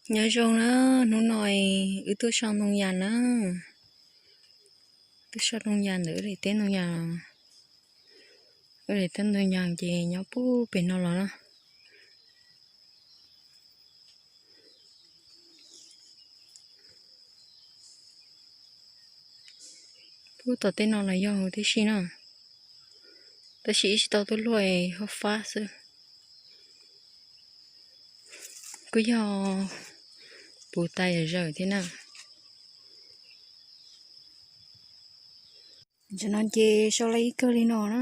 Nyob zoo na, hnub no wb tuaj so ntoo yas na. Tuaj so ntoo yas ntawm wb daim teb ntoo yas. Wb daim teb ntoo yas ces nyob puag pem no los na. Puag tom tej no los yog huv tib si na, tab sis wb tsis tau tuaj luaj, hauv fab xwb. Kuj yog puv tas zawm thiab na. Tam no ces so lawm ib kawg li no na.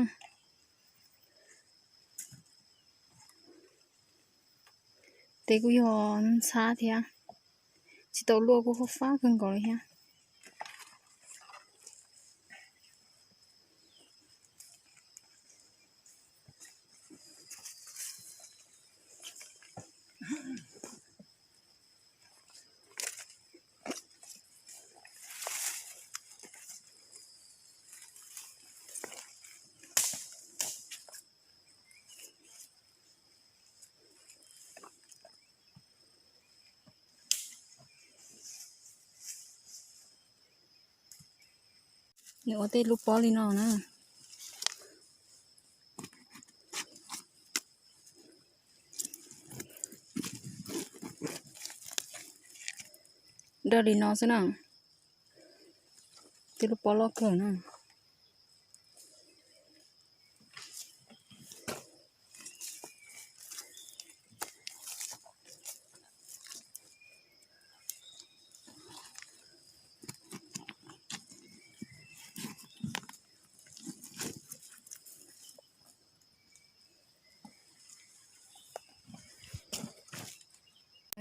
Tej kuj yog ntxhab thiab, tsis tau luaj kuj hauv fab kawg nkaus li thiab. Nws ua tej lub pob li no na. Dawb li no xwb na. Tej lub pob loj kawg na.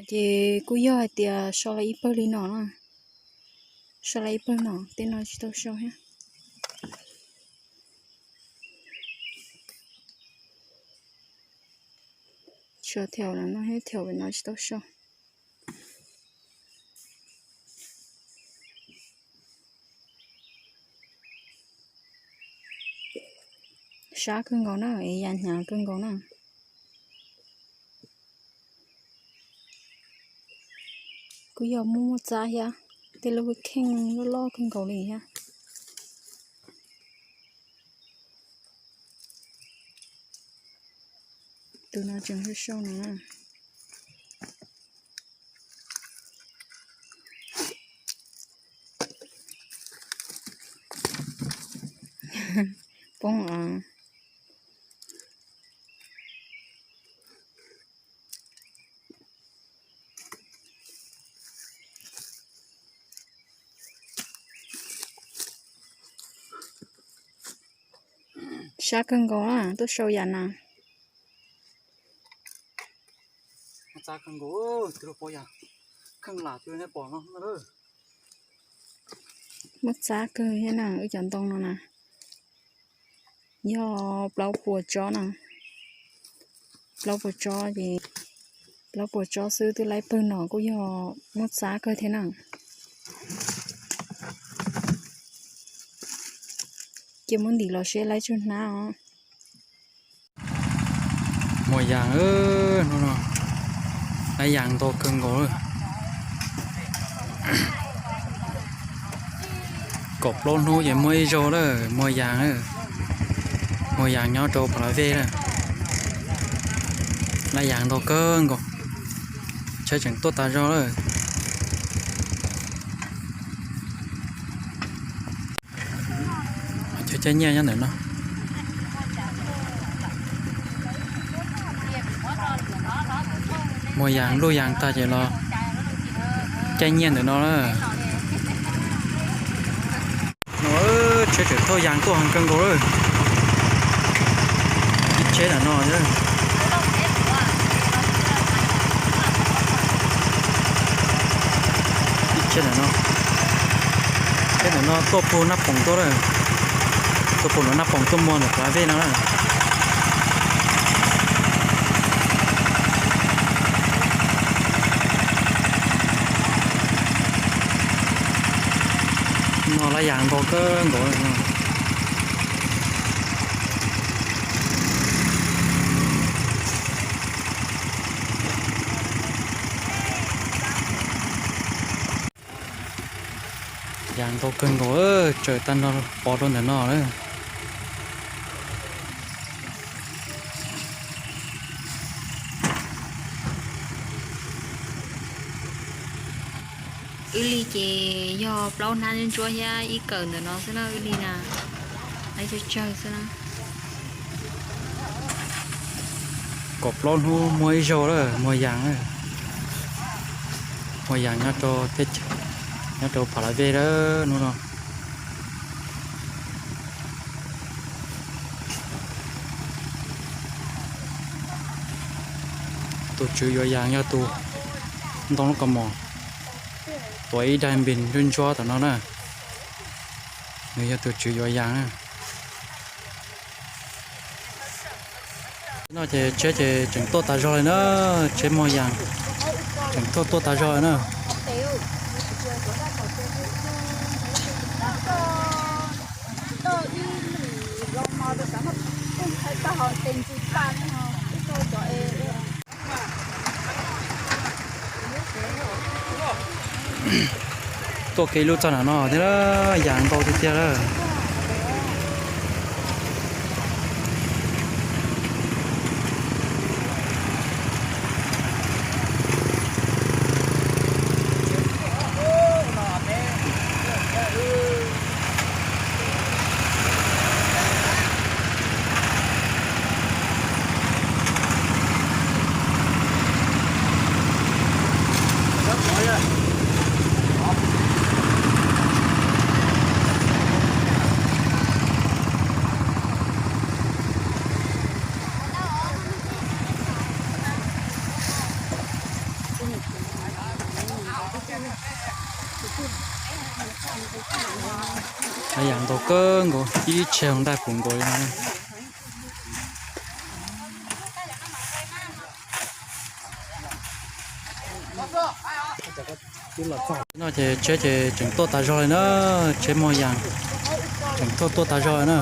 Ces kuj yog hais tias so lawm ib pawg li no na. So lawm ib pawg no, tej no tsis tau so thiab. Tsuas thiaum no thiab, thiaum no tsis tau so. Sab kawg nkaus na, es yas hnyav kawg nkaus na. Kuj yog muaj muaj txab thiab, tej lub kheej loj loj kawg nkaus li thiab. Tus no tseem sau sau no na. Poob os. Sab kawg nkaus na, tuaj sau yam no. Muaj txab kawg thiab na, wb cov ntoo no na. Yog plaub puas tsob na. Plaub puas tsob ces, plaub puas tsob xwb twb laib pawg no kuj yog muaj txab kawg thiab na. Cia muab ntim los seb laib tsawg hnab os. Muag yas, hnub no laib yas ntau kawg nkaus. Kaum plaub hnub ces muaj ib zaug lawm, muag yas, muag yas nyob rau Pha La Vej lawm. Laib yas ntau kawg nkaus, tsheb tseem tuaj tas zog lawm. Cov caij nyiaj nyob ntawm no. Muag yas luj yas tag ces los caij nyiaj ntawm no na. No tsheb tseem thauj yas tuaj heev kawg nkaus lawm. Ib tsheb ntawm no, ib tsheb ntawm no, tsheb ntawm no tuaj puag Naj Poom tuaj lawm. Tuaj puag Naj Poom tuaj muag ntawm Pha La Vej no na. No laib yas ntau kawg nkaus no. Yas ntau kawg nkaus, tsawm tag nrho pov rau ntawm no lawm. Wb li ces yog plaub hnab ntsuab thiab ib kawm ntawm no xwb na, wb li na, ib tsawg tsawg xwb na. Kaum plaub hnub muaj ib zaug lawm, muag yas, muag yas nyob rau, nyob rau Pha La Vej lawm hnub no. Tus tswv yuav yas yog tus ntoo lub kaus mom, tuav ib daim npis ntsuab ntsuab tom no na. Nws yog tus tswv yuav yas na. No ces tsheb ces tseem tuaj tas zog li na, tsheb muag yas tseem tuaj tuaj tas zog li na. Tuaj kev lub txog nram no thiab, yas ntau tiag tiag lawm. Yas ntau kawg nkaus, ib tsheb ntaj puv nkaus li no. No ces tsheb ces tseem tuaj tas zog li na, tsheb muag yas tseem tuaj tuaj tas zog li na.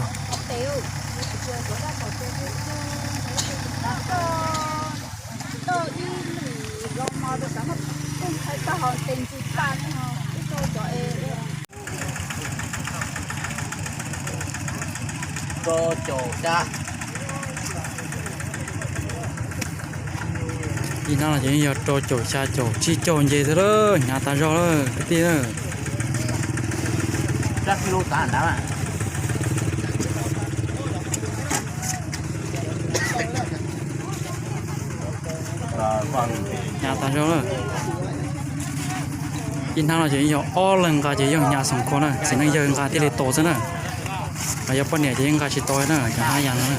Ib hnab no ces yeej yog rau caum xya caum tsib caug nce xwb lawm, hnyav tas zog lawm kwv tij. Hnyav tas zog lawm. Ib hnab no ces yog ob leeg nqa ces yeej hnyav xoom kua na, txiv neej yawg nqa thiaj li tau xwb na. Ho yog poj niam ces yeej nqa tsis tau na, cov hnab yas no na.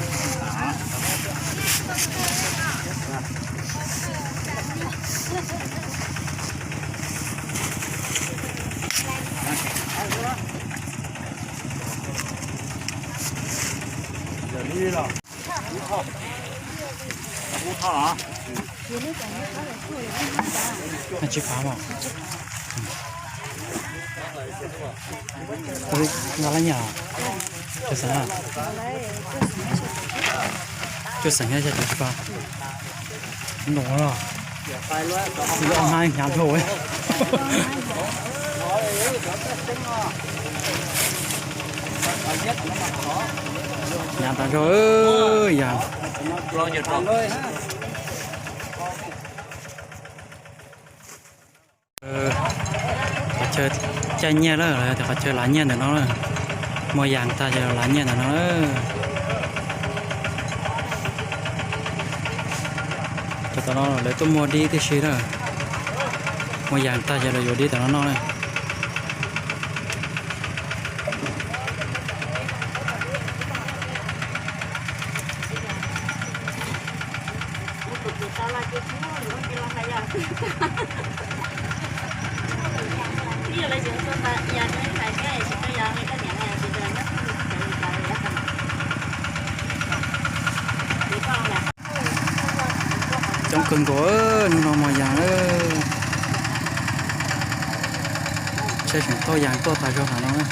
Tsib phav mas. Nqa lab nyam, cuaj xeem, cuaj xeem xya caum tsib phav. Noo los, ob hnab hnyav dhau. Hnyav tas zog yas. Qhov chaw caij nyiaj lawm, qhov chaw lav nyiaj ntawm no lawm. Muag yas tag ces lav nyiaj ntawm no lawm. Cov tom no lawv tuaj muag dib tib si na. Muag yas tag ces lawv yuav dib tom no noj na. Coob kawg nkaus, hnub no muag yas lawm. Tsheb tseem thauj yas tuaj tas zog nram no.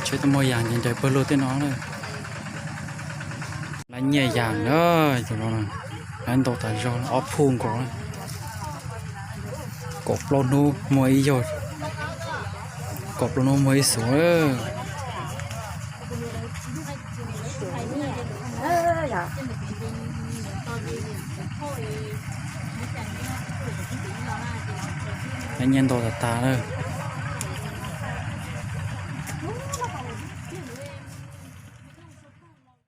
Tsheb tuaj muag yas ncaws ncaws pawg lug tej no na. Lawv nyiaj yas na, cov no lawv ntaus tas zog ob phuj nkaus. Kaum plaub hnub muag ib yaug, kaum plaub hnub muag ib xuv. Lawv nyiaj ntaus tas tas na.